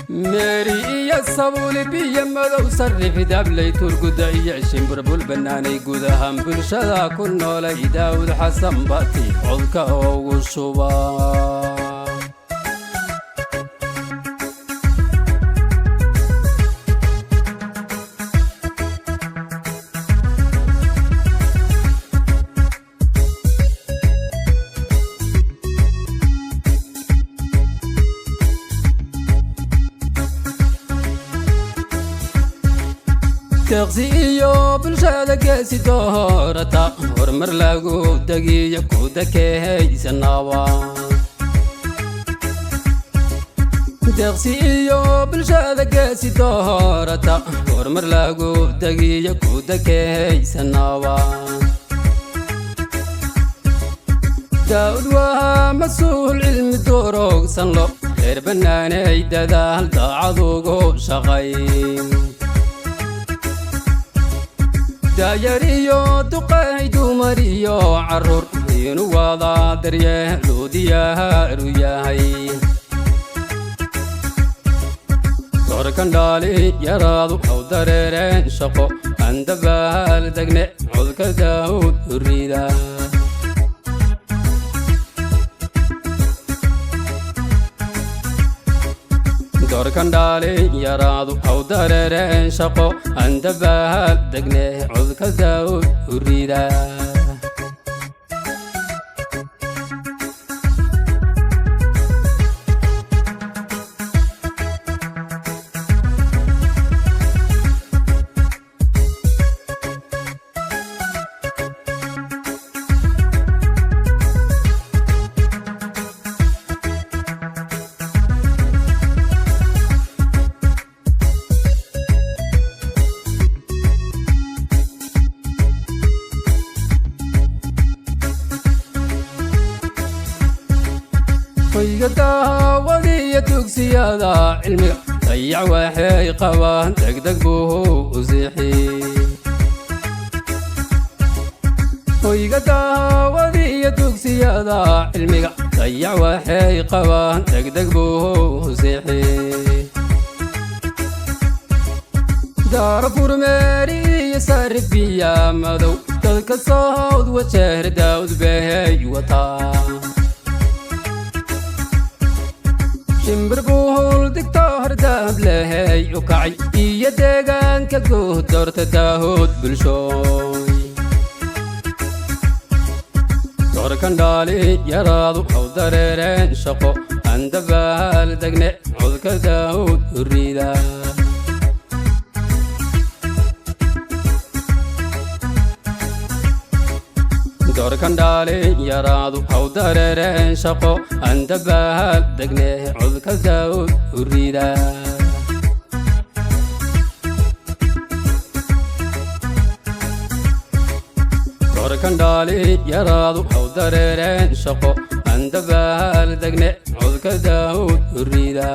Meeri iyo sabuuli biyo madow sarrif dablay turguda iyo shimbirbul bannaanay guud ahaan bulshada ku noolay Daawud Xasan bati codka ugu shuba. Deeqsi iyo bulshada geesi doorata horumar lagu degiyo ku dakehaysanaba. Deeqsi iyo bulshada geesi doorata horumar lagu degiyo ku dakehaysanaba. Daa'ud waa mas-uul cilmi doorogsan lo reer bannaanay dadaal daacadugu shaqay. Daayar iyo duqay dumar iyo carruur inuu wada daryeelu diyaaru yahay. Doorkan dhaali yaraadu haw dareereen shaqo aan dabaal degne codka Daawud urida. Doorkan dhaali yaraadu haw dareereen shaqo aan dabaal degne codka Daawud urida. Hoyga daawadiyo dugsiyada cilmiga dayac waxay qabaan degdeg buu u siixi. Hoyga daawadiyo dugsiyada cilmiga dayac waxay qabaan degdeg buu u siixi. Daara furmeeri iyo sarif biya madow dadka soo wajeer Daawud behey wataa. Shimbir buhul digtoor daablehey u kacay iyo deegaanka guud doorta Daawud bulshooy. Doorkan dhaali yaraadu haw dareereen shaqo aan dabaal degne codka Daawud urida. Doorkan dhaali yaraadu haw dareereen shaqo aan dabaal degne codka Daawud urida. Doorkan dhaali yaraadu haw dareereen shaqo aan dabaal degne codka Daawud urida.